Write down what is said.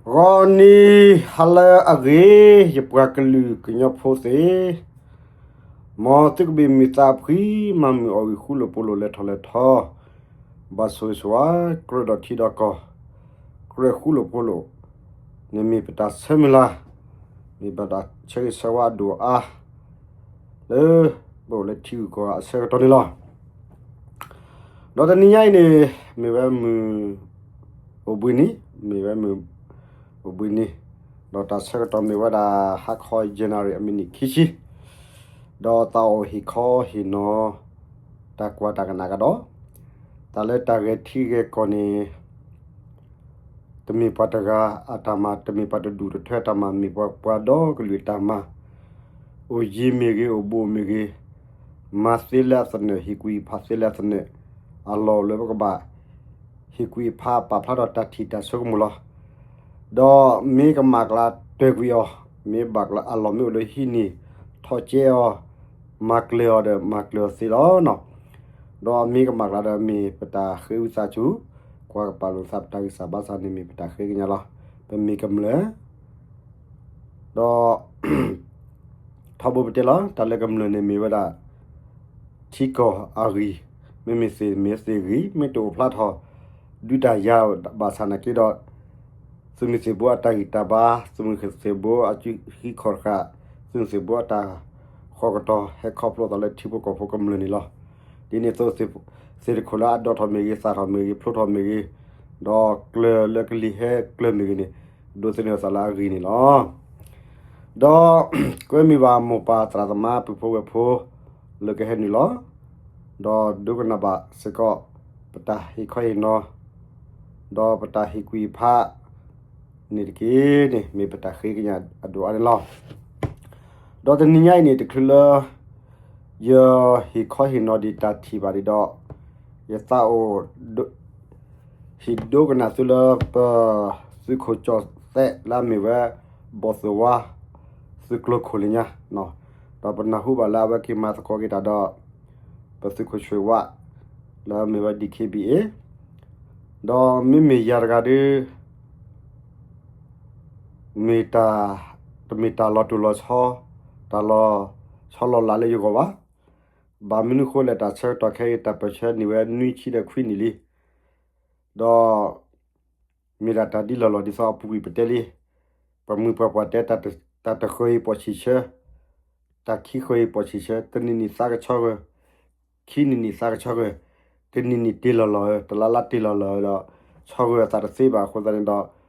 ဂီၤနံၤဟါလၢအဂ့ၤ, ယပှၤကလုာ်ကညီဖိသ့ၣ်, မ်သုကဘ့ၣ်မုာ်သးဖှံ, မၤမုာ်အီၣ်ဂံၢ် ဃူလိာ်ဖိးလိာ်လဲၤထီၣ်လဲၤထီ, ဘၣ်ဆိၣ်ဂ့ၤဆိၣ်ဝါ ကြၢးဒီးထံဒီးကီၢ်, ကြၢးဃူလိာ်ဖိးလိာ်, န့ၣ်မ့ၢ်ပတၢ်ဆၢမုၢ်လၢ်, မ့ၢ်ဘၣ်တၢ်ဆၢဂ့ၤဆၢဝါအဒိၣ်အါ လၢပအိၣ်လၢထံဂုၤကီၢ်ဂၤအဆၢကတီၢ်န့ၣ်လီၤ. ဒီးတနံၤညါအံၤန့ၣ် မ့ၢ်ဝဲမုၢ်အိၣ်ဘှံးနံၤ, မ့ၢ်ဝဲမုၢ်အိၣ်ဘှံးနံၤ, ဒီးတၢ်ဆၢကတီၢ်မ့ၢ်ဝဲဒၣ် ဟါခီ January အမံးနံးခံဆံ, ဒီးသးအိၣ်ဟ့ၣ်ခီဟ့ၣ်နီၤ တၢ်ကွၢ်တၢ်ကနၣ်ကဒီး, တၢ်လၢတၢ်ဂဲၤထံဂဲၤကီၢ်န့ၣ် တမ့ၢ်ပှၤတဂၤအတၢ်မၤ, တမ့ၢ်ပှၤတဒူၣ်တထၢအတၢ်မၤ, မ့ၢ်ပှၤပှၤဒီကလုာ်အတၢ်မၤ, အိၣ်ယံၤမ့ၢ်ဂ့ၤ, အိၣ်ဘူးမ့ၢ်ဂ့ၤ, မၤသ့လၢအသနၢၣ်, ဟ့ၣ်ကူၣ်ဟ့ၣ်ဖးသ့လၢအသနၢၣ်, အလီၢ်အိၣ်လၢပကဘၣ် ဟ့ၣ်ကူၣ်ဟ့ၣ်ဖးပာ်ဖျါထီၣ်တၢ်ထံၣ်တၢ်ဆိကမိၣ်လီၤ. ဒီးမ့ၢ်ကမၣ်ကျါတၢၢ်ကွံာ်အီၤ, မ့ၢ်ဘၣ်ကျါအလီၢ်မ့ၢ်အိၣ်လၢဟံးန့ၢ်, ထီၣ်ကဲအီၤ, မၤကျၢၤအီၤဒီးမၤကျၢၤအီၤသ့လီၤ. ဒီးမ့ၢ်ကမၣ်ကျါဒီးမ့ၢ်ပတၢ်ဃ့ဝံသးစူၤ, ကွၢ်ကပာ်လိာ်သးပတၢ်ဂံၢ်စၢ်ဘါစၢ်န့ၣ်မ့ၢ်ပတၢ်ဃ့ကညးလီၤ. ပမ့ၢ်ကမျၢၢ် ဒီး ထီဘိပတဲလီၤ, တၢ်လၢကမျၢၢ်န့ၣ်မ့ၢ်ဝဲဒၣ် ထံကီၢ်အဂံၢ်, မ့မ့ၢ်သ့ၣ်မ့ၢ်သ့ၣ်ဂံၢ်, မ့ၢ်တအိၣ်ဖျါထီၣ် ဒုးတၢ်ယၤဘၣ်ဆၣ်နာ်က့ဒီး, သုးမုၢ်သံၣ်ဘိအတၢ်ဂံၢ်တၢ်ဘါ, သုးမုၢ်သံၣ်ဘိအစုဟံးခီၣ်တဃာ်, သုးမုၢ်သံၣ်ဘိအတၢ်ဃီကတီၢ် ဟဲခီဖျိအသးလၢထံဖိကီၢ်ဖိကမျၢၢ်န့ၣ်လီၤ. ဒ်န့ၣ်အသိး သ့ၣ်တခိၣ်လၢအဒိးထီၣ်မ့ၢ်ဂ့ၤ, သၣ်ထီၣ်မ့ၢ်ဂ့ၤ, ဖျိထီၣ်မ့ၢ်ဂ့ၤ, ဒီးကျၢၤလၢကလံၤဟဲကျၢၤမ့ၢ်ဂ့ၤန့ၣ်, ဒိးသန့ၤအသးလၢအဂံၢ်န့ၣ်လီၤ. ဒီးကွဲမုာ်ဘၣ်မိၢ်ပၢ်သရၣ်သမါပုၢ်ဖိဝဲၢ်ဖိ လၢကဟဲနုာ်လီၤ, ဒီးဒိကနၣ်ဘၣ်စ့ၢ်ကီး ပတၢ်ဟ့ၣ်ခီဟ့ၣ်နီၤ, ဒီးပတၢ်ဟ့ၣ်ကူၣ်ဟ့ၣ်ဖး န့ၣ်တက့ၢ်န့ၣ် မ့ၢ်ပတၢ်ဃ့ကညးအဒိၣ်အါန့ၣ်လီၤ. ဒီးတနံၤညါအံၤန့ၣ် တချုးလၢ ယဟ့ၣ်ခီဟ့ၣ်နီၤဒံးတၢ်ထံၣ်ဘၣ်ဒံးဒီး, ယသးအိၣ် ဟ့ၣ်ဒိကနၣ်သုလၢပသုးခိၣ်ကၠီၣ်သဲးလၢအမ့ၢ်ဝဲ ဘီၣ်သုးဝါ သုးကျိၤခိၣ်လၢညါ, ဒီးပနၢ်ဟူဘၣ်လၢအဝဲက့ၤမၤသကိးက့ၤတၢ်ဒီး ပသုးခိၣ်ဆွ့ၣ်ဝါ လၢအမ့ၢ်ဝဲ DKBA, ဒီးမ့မ့ၢ်ယၤတဂၤဒီး မ့ၢ်တၢ်, တမ့ၢ်တၢ်လီၤတိၢ်လီၤဆီ, တၢ်လီၤဆီလီၤလးလၢယဂီၢ်ဘၣ်. ဘၣ်မနုၤဃိလဲၣ် တၢ်ဆၢကတီၢ်ခဲအံၤ တၢ်ပၢၢ်ဆၢန့ၢ်ဝဲနွံဆံဒီးခွံနံၣ်လံ, ဒီး မ့ၢ်ဒၣ်တၢ်ဒ်လီၢ်လီၢ်ဒ်သိးအပူၤကွံာ်ပတဲလံ, ပှၤမုၢ်ပှၤပှၢ်တဲ တၢ်တဃၢၤအံၤပိာ်ဆံးဆၢ, တၢ်ခံဃၢၤအံၤပိာ်ဆံးဆၢ, တနံၤနံၤသးကဆီဂၢၢ်, ခံနံၤနံၤသးကဆီဂၢၢ်, တနံၤနံၤတ့ၢ်လီၢ်လီၢ်ဧၢ, တလါလါတ့ၢ်လီၢ်လီၢ်ဧၢဒီး ဆီဂၢၢ်အသးတသ့ဘၣ်အဃိသတးန့ၣ်ဒီး